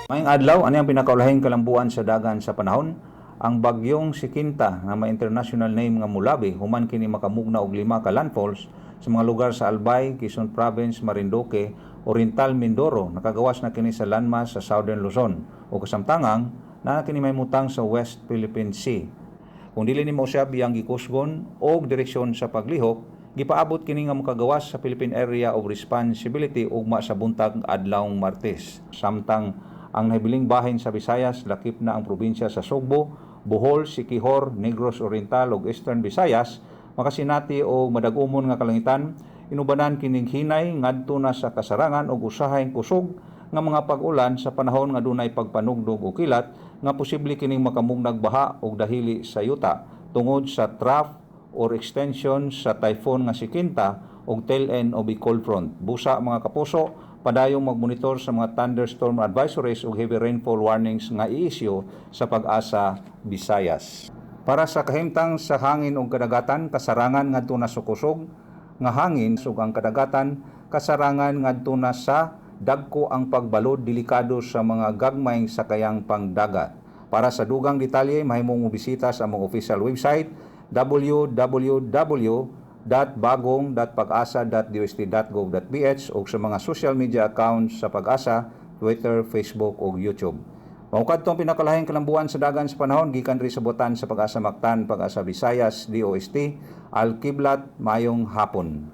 Maayong adlaw, ani ang pinakaulahing kalambuan sa dagan sa panahon? Ang bagyong si Quinta nga may international name nga Molabi, human kini makamugna og lima ka landfalls sa mga lugar sa Albay, Quezon Province, Marinduque, Oriental Mindoro, nakagawas na kini sa landmass sa Southern Luzon o kasamtangang naa kini mahimutang sa West Philippine Sea. Kung dili nimo usab iyang gikusgon og direksyon sa paglihok, gipaabot kini nga makagawas sa Philippine Area of Responsibility ugma sa buntag adlawng Martes. Samtang ang nahibiling bahin sa Visayas, lakip na ang probinsya sa Sugbo, Bohol, Siquijor, Negros Oriental ug Eastern Visayas, makasinati og madag-umon nga kalangitan, inubanan kining hinay ngadto na sa kasarangan ug usahay kusog nga mga pag-ulan sa panahon nga dunay pagpanugdog o kilat nga posible kining makamugnag baha ug dahili sa yuta tungod sa trough or extension sa typhoon nga si Quinta ug tail end of a cold front. Busa, mga kapuso, padayong magmonitor sa mga thunderstorm advisories ug heavy rainfall warnings nga i-issue sa Pag-asa Visayas. Para sa kahimtang sa hangin ug kadagatan, kasarangan ngadto na sa kusog nga hangin ug ang kadagatan, kasarangan ngadto na sa dagko ang pagbalod, delikado sa mga gagmayng sakayang pangdagat. Para sa dugang detalye, mahimong mobisita sa among official website www.bagong.pagasa.dost.gov.ph o sa mga social media accounts sa Pag-asa, Twitter, Facebook ug YouTube. Mao kadto ang pinakalahing kalambuan sa dagan sa panahon gikan diri sa buotan sa Pag-asa Mactan, Pag-asa Visayas, DOST, Al Kiblat, maayong hapon.